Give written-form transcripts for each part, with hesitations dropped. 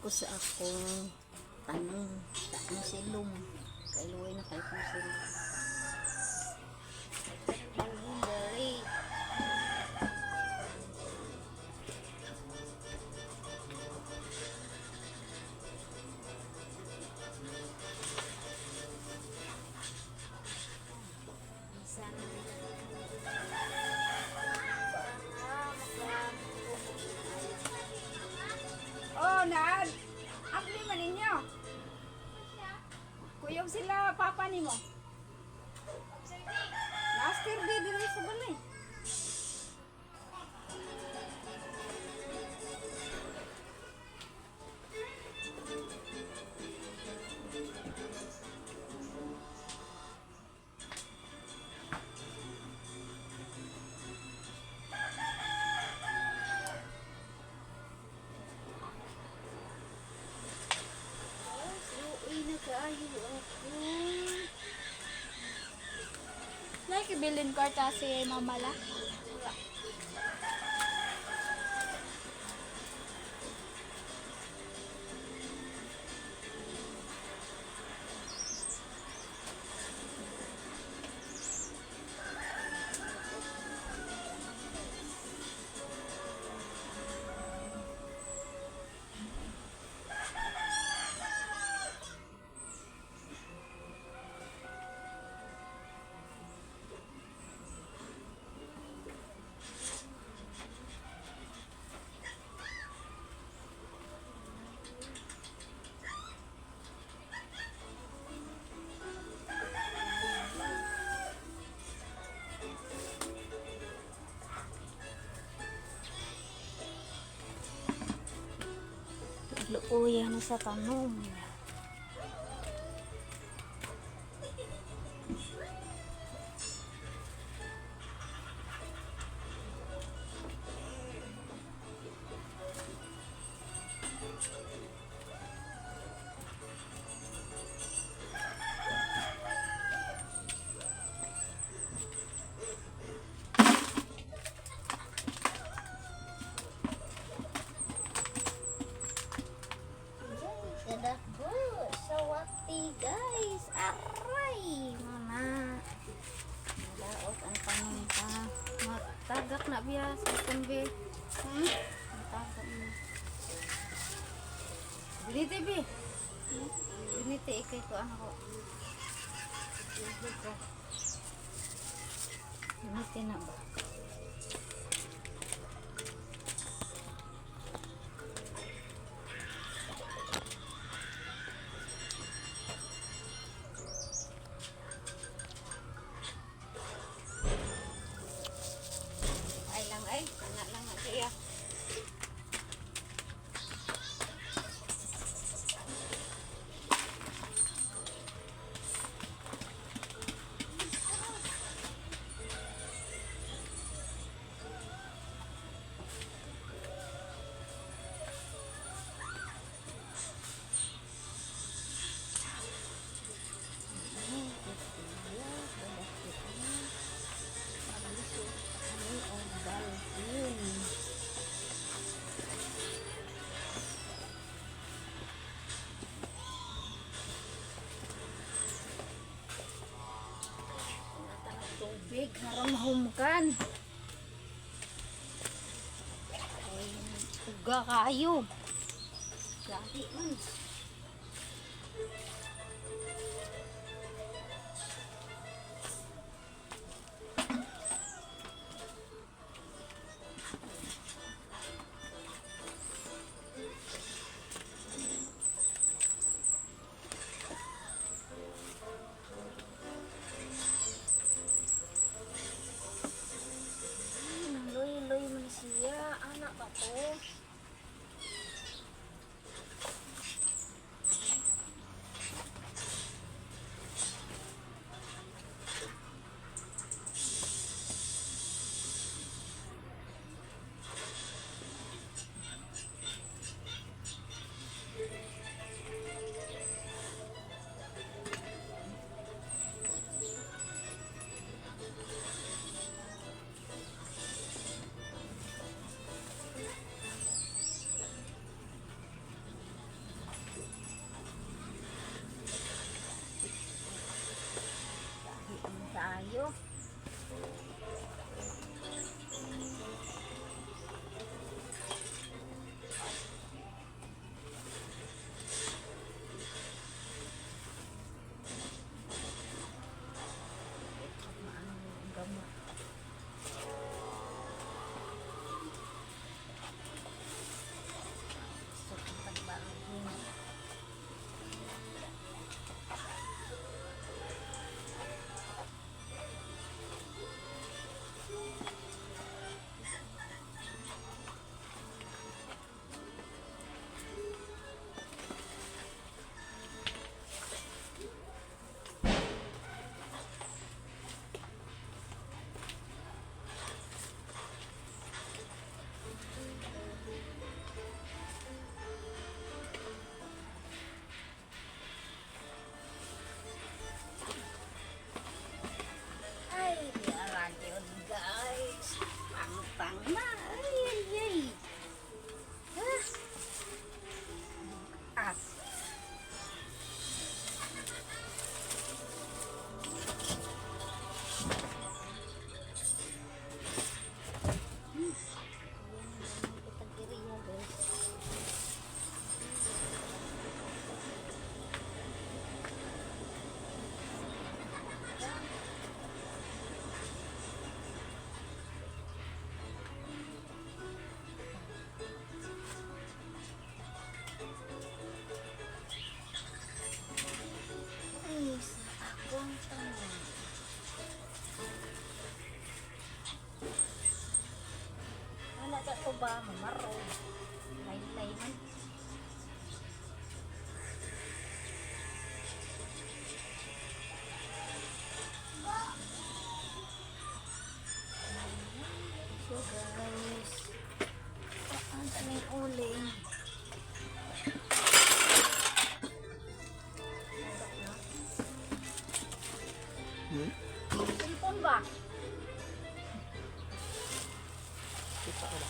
Ko sa akong tanom, sa akong silong. Kay luoy na kay kong silong. Balhin diri. Isa na. Oh, naad. Abli man ninyo. Kuyog sila papa nimo. Last year di diri sa balay. Luoy na kaayo ako. Nakibilin kwarta si Mama la. Luoy na sa tanom. Kadako sa wati, guys. Aray! Mana. Laot ang tanom pa. Matagak na biya sa kumbi. Matagak na. Biniti bi. Biniti ikay ko ano ko. Biniti na ba? Ay lang ay, ana lang na siya. Balhin. Tubig, harang mahumkan. Ay, uga kayo. Gati man. Luy-luy man siya. Anak ba to? Sa tuba, mamaro. Laylay man. So guys, ang kaming uling. Cellphone ba? Kita ko ba?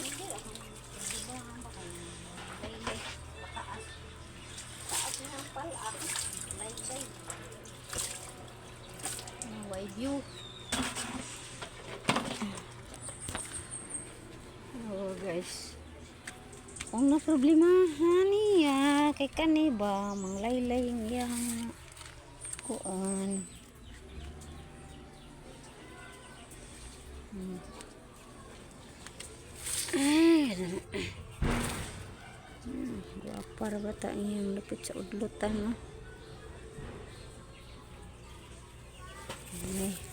Hindi ako. Diba ang baka laylay. Mataas. Taas na ang palak. Laylay. Wide view. Oh guys. Ang na problema niya kay kani ba manglaylay iyang kuan. Ay, ano na. Guwapa ra bata iyang lapit sa udlotan, no? Ay.